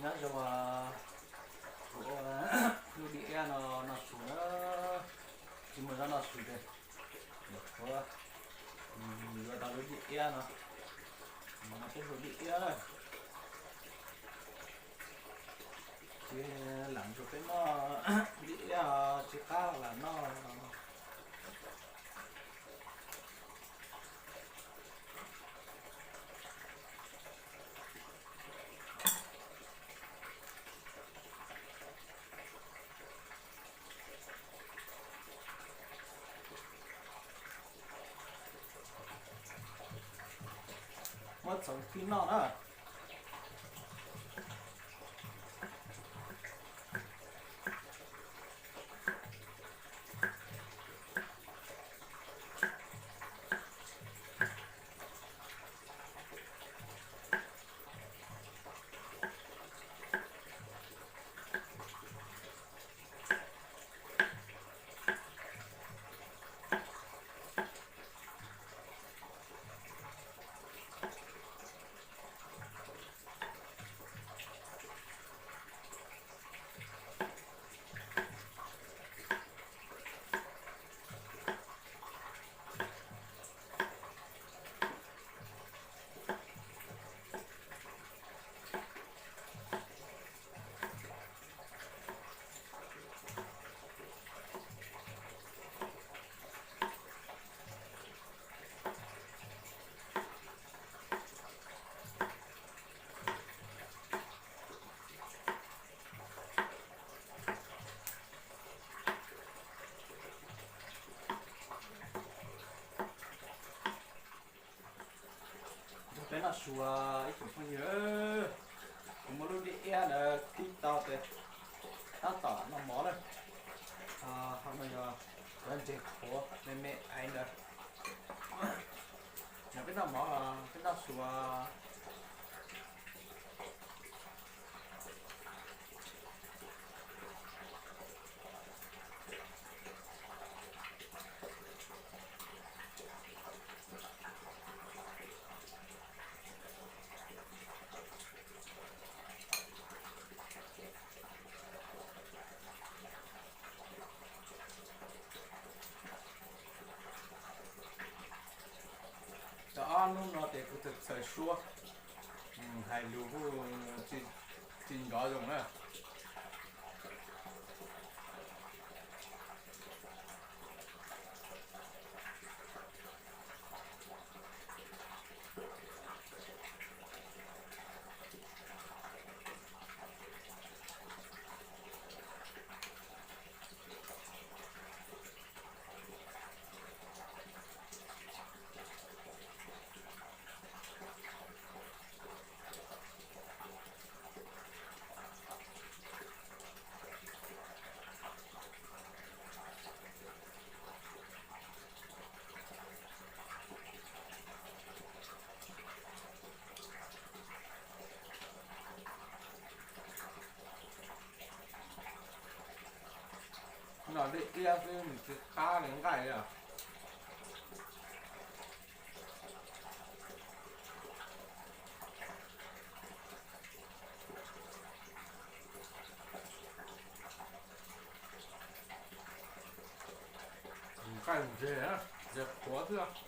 Nyob zoo, kuv ua lub dib iab no noj su na, tsis muaj zaub noj su ces kuv yuav tau lub dib iab no, no peb hu dib iab na. Ces lam ntsuas peb noj dib iab tsis qab lam noj. Muab txhoov khi noj na. Nrog peb noj su ib tsoom phooj ywg, kuv muab lub dib iab ntawd kib tau ces tab tom noj mov lawm. Ho no yog cov ntses qhuav me me aiv ntawd. Yog peb noj mov, peb noj su. Cov ob hnub no ces kuv txawm txawm suab, hais lus kuj tsis nrov zoo na. Noj dib iab xwb nws tsis qab li nqaij li os. Nqaij ntses, ntses qhuav xwb.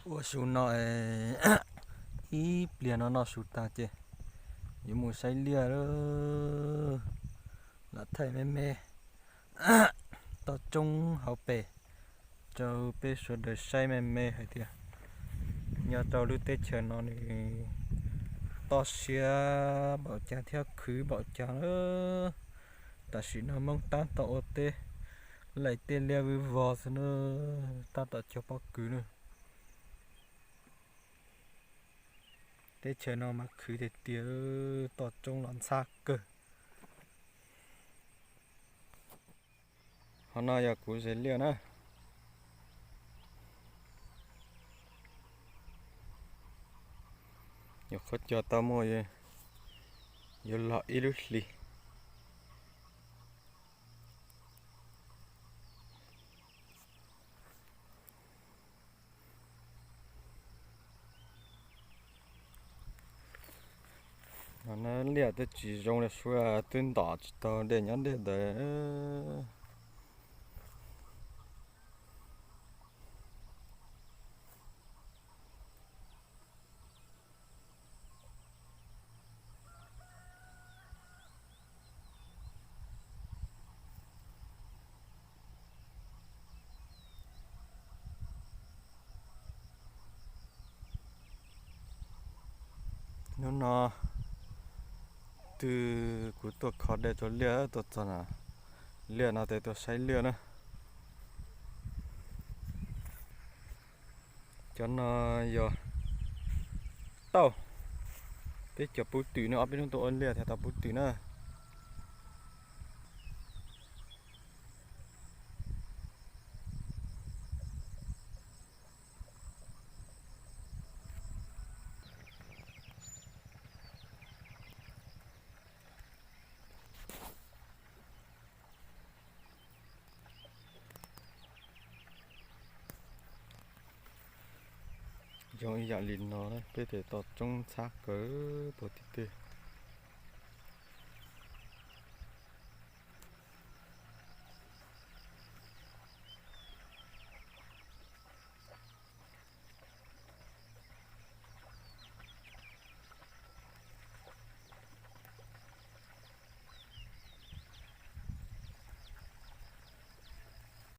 Ua su no, ib pliag no noj su tag ces yuav mus saib liaj lawm. Lam thaij me me toj roob hauv pes rau peb sawv daws saib me me hais tias nyob rau lub teb chaws no nws toj siab npaum cas thiab khwv npaum cas na. Tam sim no Hmoob tab tom ua teb laim tej liaj vwj vog xwb na, tab tom cog pob kws na. Teb chaws no mas khwv tiag tiag, toj roob los ntxhab kawg. Qhov no yog kuv zes liaj na. Nyuam qhuav cog tau muaj, yuav los ib lub hlis. Liaj twb tsis zoo li sua, twb ntom tsis tau dej nyob dej ntawd. Hnub no twb kuv tuaj kho dej rau liaj tuaj txog na, liaj no tes tuaj saib liaj na. Cov no yog tauj, peb cov pub twm na, ob peb hnub tuaj ua liaj thiaj tau pub twm na. Zoo ib yam li no, peb tes toj roob ntxhab kawg puag tim tej.